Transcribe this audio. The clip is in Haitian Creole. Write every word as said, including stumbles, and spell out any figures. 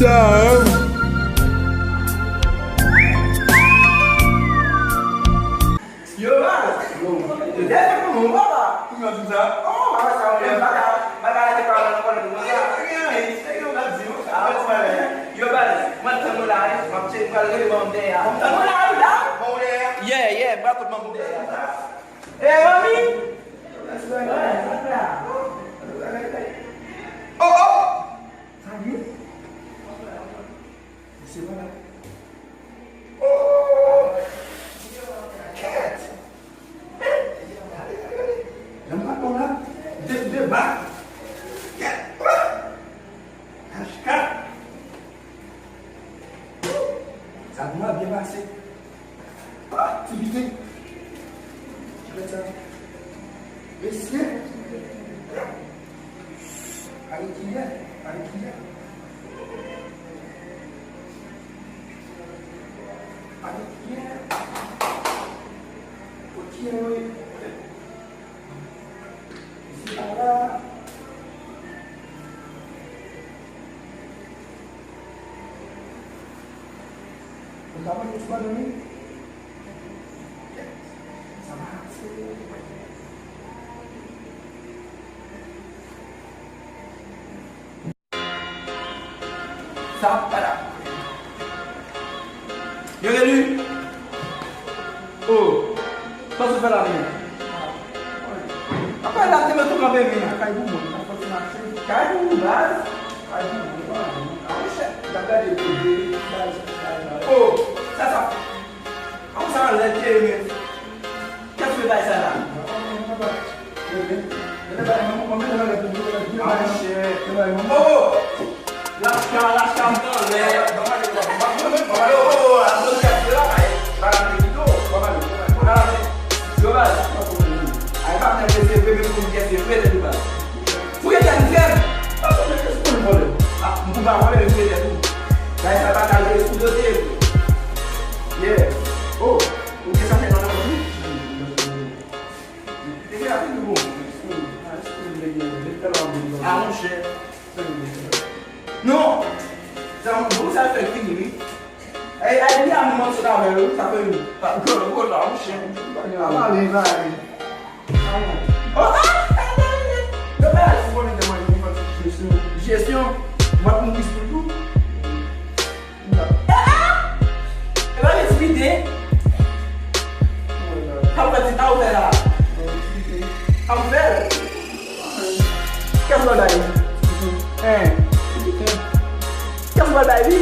Yo, baz. Yo, dèyè fè kòman, papa? Kounya di sa? Oh, papa, sa, bagay, bagay la te pa nan kòlè, kòman sa? Yo, baz, mwen tann ou la, wi. M ap tcheke, m pral rele manm dèyè a. M tann ou la, wi, la. Yeah, yeah, m pral kot manm ou dèyè a. Eh, manmi! Oh, oh! Sa gen? Mesye pa la. Oh! Kèt! Gade, gade, gade. Jan m pa bon la. De, de bak. Kèt! H kat! Sa pou mwen byen pase. Ah, ti pitit. Gade sa. Mesye. Pale kiyè, pale kiyè. Pale kiyè. Kot kiyè yo ye? Isi pa la. Ou ka manje ti banan wi. Sa va ase. Sa pa la. Yo, Relu! Oh! Sa w fè la menm? Apa la te mete w kanpe men. Kay pou mwen, pa fòse mache. Kay pou ou, baz. Kay pou mwen, pa mwen. A, monchè, m ap gade kote, baz, baz, baz. Oh! Sa, sa. An sa lè te men. Kèt fè bay sa la. Monchè. Oh! Lachka, lachka m tanlè. Oh, oh, oh, a bon kèt fè la. Bagay te kito. Yo baz. Ay pa fè se vre men pou kèt fè vre de baz. Fouye tèt m frè m. Pa konn men se pou vòlè. Ah, m pou pa vòlè men fouye tèt ou. Bagay sa pa ka jwe sou do tèt. Yeah. Oh. Ou gen sa fè nan la kou? Te gen apil bon. Ah, monchè. Non! Sa, bon, sa fè fini, wi. Ay, ay, li a mwen sot avè yo, sa fè nou. Pa, gwo, gwo la, monchè. Pa pale, pa pale. Oh, ah! Domaj! Jesyon. Jesyon. Mwen pou dis pou tou. Ah! E pa gen ti pite. Sa w fè ti, sa w fè la? Sa w fè? Kè m bay. Hein? Kè m bay li?